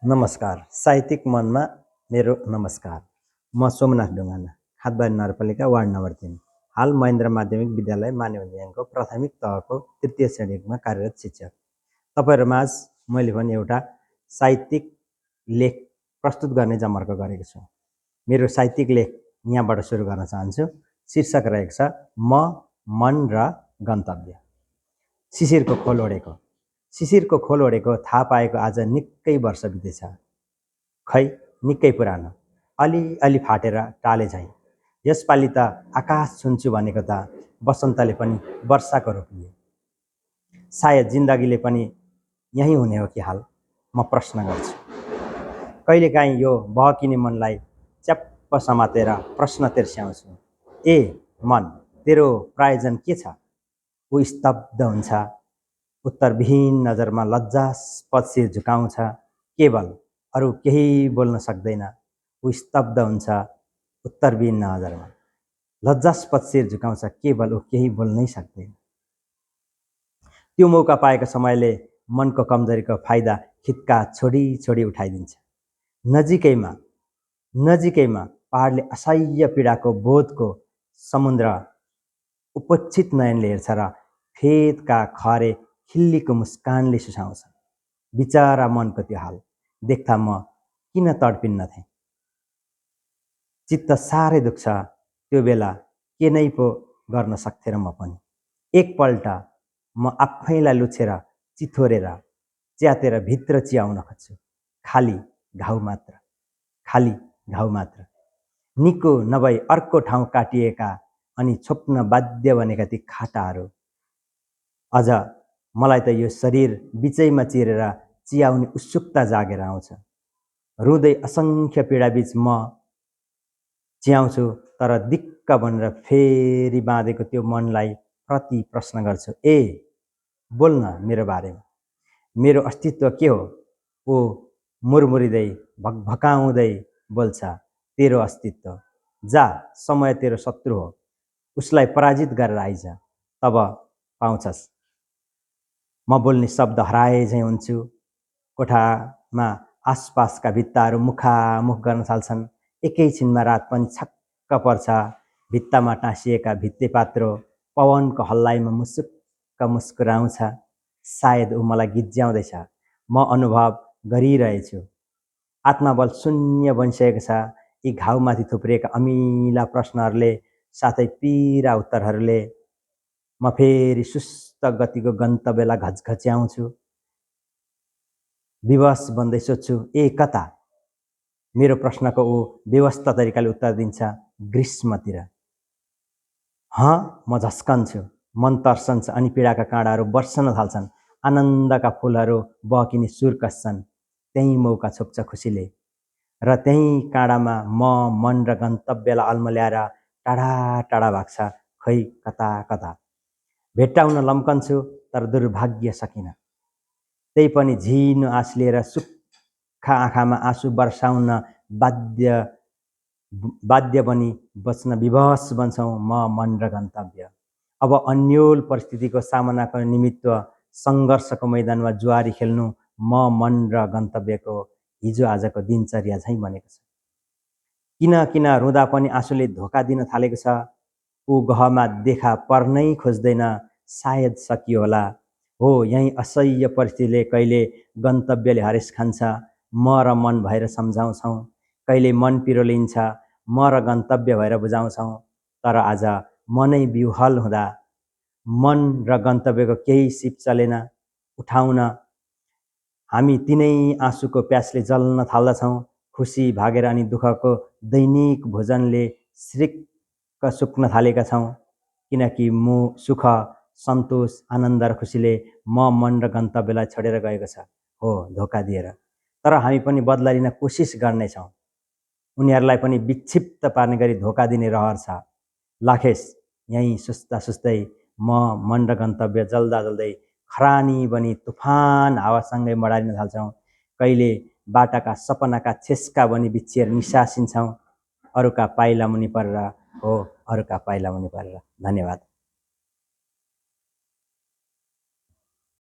नमस्कार। साहित्यिक मनमा मेरो नमस्कार। म सोमनाथ ढुङ्गाना, खादबारी नगरपालिका वार्ड नम्बर 3, हाल महेन्द्र माध्यमिक विद्यालय मानेभन्ज्याङको प्राथमिक तहको तृतीय श्रेणीमा कार्यरत शिक्षक। तपाईँहरूमाझ मैले पनि एउटा साहित्यिक लेख प्रस्तुत गर्ने जमर्को गरेको छु। मेरो साहित्यिक लेख यहाँबाट सुरु गर्न चाहन्छु। शीर्षक रहेको छ म, मन र गन्तव्य। शिशिरको खोल ओढेको। शिशिरको खोल ओढेको थाहा पाएको आज निकै वर्ष बितेछ। खै निकै पुरानो, अलि फाटेर टाले झैँ। यसपालि त आकाश छुन्छु भनेको त बसन्तले पनि वर्षाको रूप लिए। सायद जिन्दगीले पनि यही हुने हो कि हाल, म प्रश्न गर्छु। कहिलेकाहीँ यो बहकिने मनलाई च्याप्प समातेर प्रश्न तेर्स्याउँछु। ए मन, तेरो प्रायोजन के छ? ऊ स्तब्ध हुन्छ, उत्तरविहीन नजरमा लज्जास्पद शिर झुकाउँछ। केवल अरू केही बोल्न सक्दैन। ऊ स्तब्ध हुन्छ, उत्तरविहीन नजरमा लज्जास्पद शिर झुकाउँछ। केवल ऊ केही बोल्नै सक्दैन। त्यो मौका पाएको समयले मनको कमजोरीको फाइदा खित्का छोडी उठाइदिन्छ। नजिकैमा पहाडले असह्य पीडाको बोधको समुद्र उपेक्षित नयनले हेर्छ र फेदका खरे खिल्लीको मुस्कानले सुसाउँछ। बिचारा मनको त्यो हाल देख्दा म किन तडपिन्न थिएँ। चित्त साह्रै दुख्छ। त्यो बेला के नै पो गर्न सक्थेँ र म पनि। एकपल्ट म आफैलाई लुछेर चिथोरेर च्यातेर भित्र चियाउन खोज्छु। खाली घाउ मात्र। निको नभई अर्को ठाउँ काटिएका अनि छोप्न बाध्य बनेका ती खाटाहरू। अझ मलाई त यो शरीर बिचैमा चिरेर चियाउने उत्सुकता जागेर आउँछ। रुँदै असङ्ख्य पीडाबीच म चियाउँछु, तर दिक्क भनेर फेरि बाँधेको त्यो मनलाई प्रति प्रश्न गर्छु। ए बोल्न मेरो बारेमा, मेरो अस्तित्व के हो? ऊ मुरमुरिँदै भकभकाउँदै बोल्छ। तेरो अस्तित्व? जा, समय तेरो शत्रु हो, उसलाई पराजित गरेर आइज, तब पाउँछस्। म बोल्ने शब्द हराए झैँ हुन्छु। कोठामा आसपासका भित्ताहरू मुखामुख गर्न थाल्छन्। एकैछिनमा रात पनि छक्क पर्छ। भित्तामा टाँसिएका भित्तेपात्रो पवनको हल्लाइमा मुसुक्क मुस्कुराउँछ। सायद ऊ मलाई गिज्याउँदैछ। म अनुभव गरिरहेछु। आत्मबल शून्य बनिसकेको छ। यी घाउमाथि थुप्रिएका अमिला प्रश्नहरूले साथै पीरा उत्तरहरूले। म फेरि सुस्त गतिको गन्तव्यलाई घचघच्याउँछु। विवश बन्दै सोध्छु, ए कता? मेरो प्रश्नको ऊ व्यवस्था तरिकाले उत्तर दिन्छ, ग्रीष्मतिर। म झस्कन्छु। मन तर्सन्छ अनि पीडाका काँडाहरू बर्सन थाल्छन्। आनन्दका फुलहरू बहकिने सुर कस्छन्। त्यही मौका छोप्छ खुसीले र त्यही काँडामा म, मन र गन्तव्यलाई अल्मल्याएर टाढा टाढा भाग्छ। खै कता। भेट्टाउन लम्कन्छु, तर दुर्भाग्य सकिन। त्यही पनि झिनो आँस लिएर सुक्खा आँखामा आँसु वर्षाउन बाध्य बनी बच्न विवश बन्छौँ म, मन र गन्तव्य। अब अन्योल परिस्थितिको सामनाको निमित्त सङ्घर्षको मैदानमा जुवारी खेल्नु म, मन र गन्तव्यको हिजो आजको दिनचर्या झैँ बनेको छ। किन रुँदा पनि आँसुले धोका दिन थालेको छ। ऊ गहमा देखा पर्नै खोज्दैन। सायद सकियो होला। हो, यही असह्य परिस्थितिले कहिले गन्तव्यले हरेस खान्छ। म र मन भएर सम्झाउँछौँ। कहिले मन पिरो लिन्छ। म र गन्तव्य भएर बुझाउँछौँ। तर आज मनै विह्वल हुँदा मन र गन्तव्यको केही सिप चलेन उठाउन। हामी तिनै आँसुको प्यासले जल्न थाल्दछौँ। खुसी भागेर अनि दुःखको दैनिक भोजनले श्रिक्क सुक्न थालेका छौँ। किनकि सुख, सन्तोष, आनन्द र खुसीले म, मन र गन्तव्यलाई छोडेर गएको छ। हो, धोका दिएर। तर हामी पनि बदला लिन कोसिस गर्नेछौँ। उनीहरूलाई पनि विक्षिप्त पार्ने गरी धोका दिने रहर छ। लाखेस यहीँ सुस्दै म, मन र गन्तव्य जल्दै खरानी बनी तुफान हावासँगै मडारिन थाल्छौँ। कहिले बाटाका सपनाका छेस्का बनी बिच्छिएर निसासिन्छौँ। अरूका पाइला मुनि परेर। धन्यवाद।